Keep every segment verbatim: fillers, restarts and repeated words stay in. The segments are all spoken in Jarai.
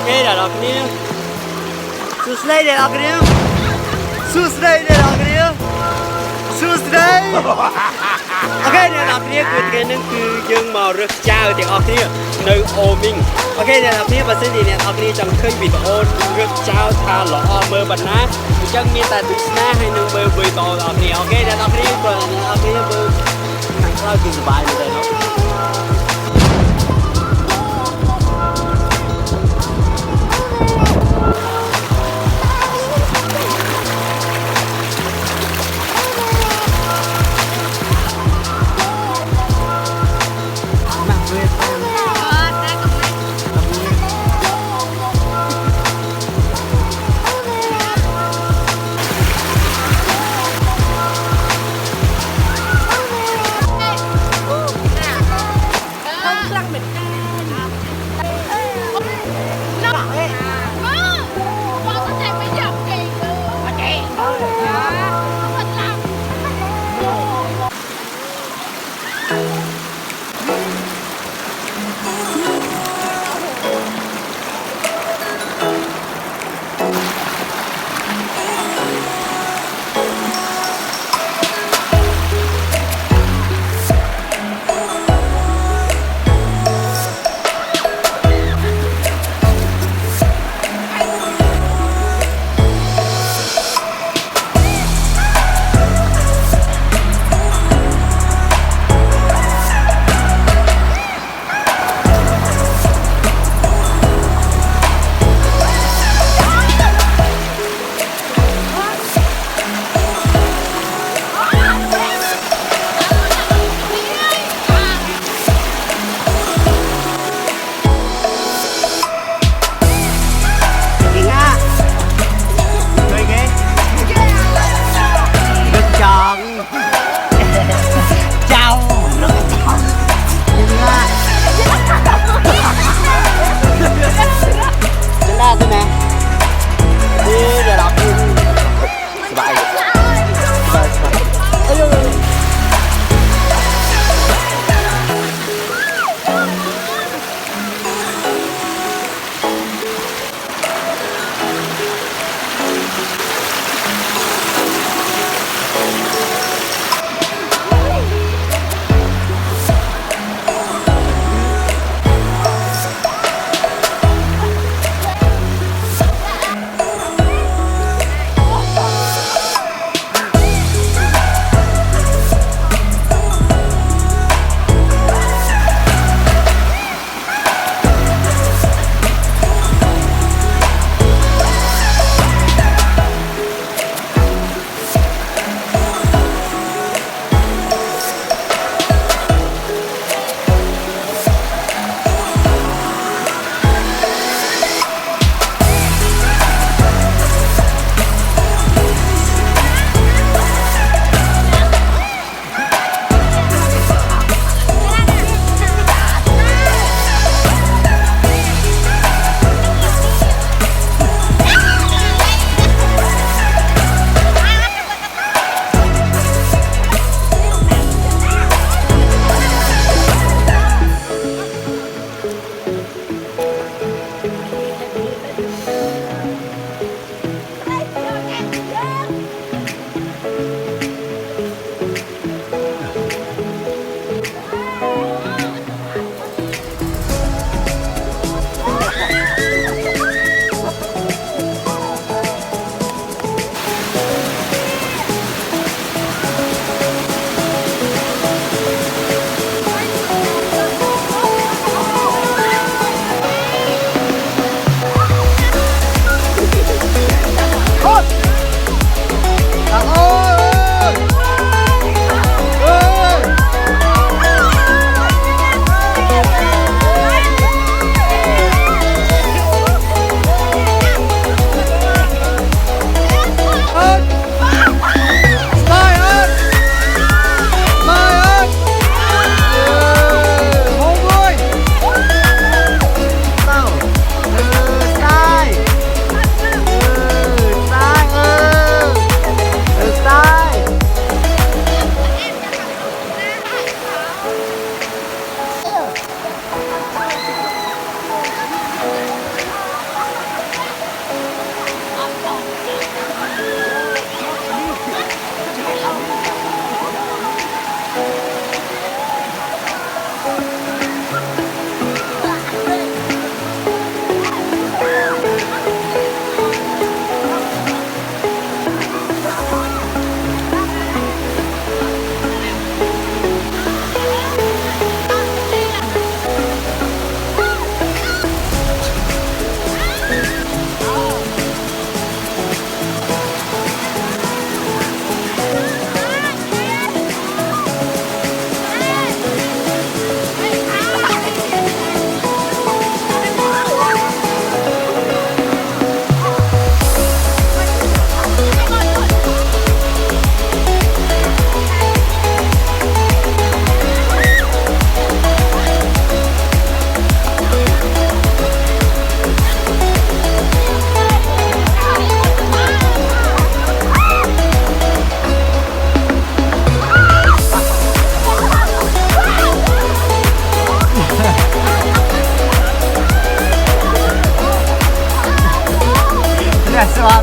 Ê, đàn ông kia. Sŭ srei đàn ông kia. Sŭ srei đàn ông kia. Sŭ srei. Ôkê, đàn ông kia, kơ tơlơi anai kơ jơ̆ng mơ̆ rơ̆k čao đàn ông kia. Nao Ô Minh. Ôkê, đàn ông kia, bơ sĭt đàn ông kia čang khơi video rơ̆k čao tha lŏ mơ̆ ƀơi anai. Čang mĭn ta tui snăn hĭ nao mơ̆ ƀơi tŏ đàn ông kia. Ôkê, đàn ông kia, kơ đàn ông kia ƀơi. Nao kơ sơbai mơ̆ đàn ông.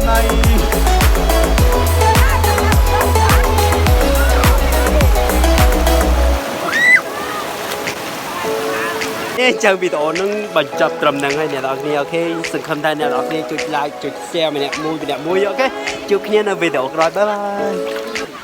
Ê, čang video anŭn ƀu djŏp trŏm anai hơi, nè, ok, ok, sĭt khăm thai nè, ok, čuč like, čuč share, mơ̆ nè, mui, mơ̆ nè, mui, ok, čuč khnia nè video kroi, bye bye.